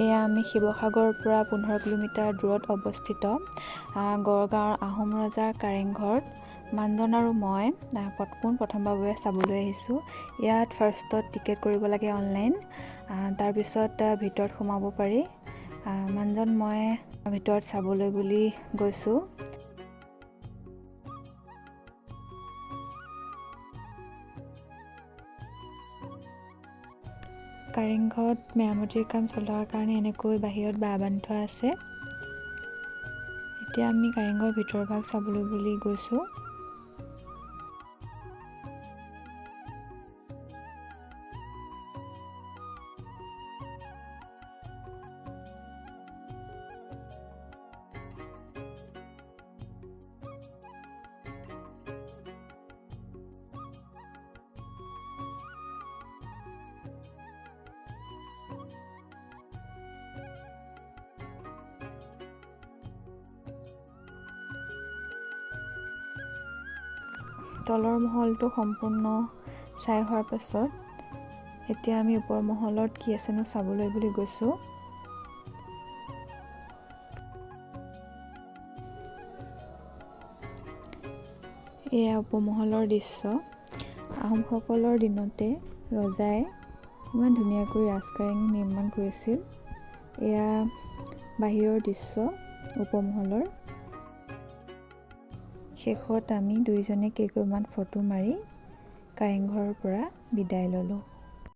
এয়া আমি শিৱসাগৰৰ পৰা 15 কিলোমিটাৰ দূৰত অৱস্থিত গড়গাঁৱৰ আহোম ৰজাৰ কাৰেংঘৰত মানুহজন আৰু মই পোন প্ৰথমবাৰৰ বাবে চাবলৈ আহিছোঁ। ইয়াত ফাৰ্ষ্টত টিকেট কৰিব লাগে অনলাইন, তাৰপিছত ভিতৰত সোমাব পাৰি। মানুহজন মই ভিতৰত চাবলৈ বুলি গৈছোঁ। কাৰেংঘৰত মেৰামতিৰ কাম চলি থকাৰ কাৰণে এনেকৈ বাহিৰত বাঁহ বান্ধি থোৱা আছে। এতিয়া আমি কাৰেংঘৰৰ ভিতৰৰ ভাগ চাবলৈ বুলি গৈছোঁ। তলৰ মহলটো সম্পূৰ্ণ চাই হোৱাৰ পাছত এতিয়া আমি ওপৰ মহলত কি আছেনো চাবলৈ বুলি গৈছোঁ। এয়া উপমহলৰ দৃশ্য। আহোমসকলৰ দিনতে ৰজাই ইমান ধুনীয়াকৈ ৰাজকাৰেং নিৰ্মাণ কৰিছিল। এয়া বাহিৰৰ দৃশ্য উপমহলৰ। শেষত আমি দুইজনে কেইকপিমান ফটো মাৰি কাৰেংঘৰৰ পৰা বিদায় ল'লোঁ।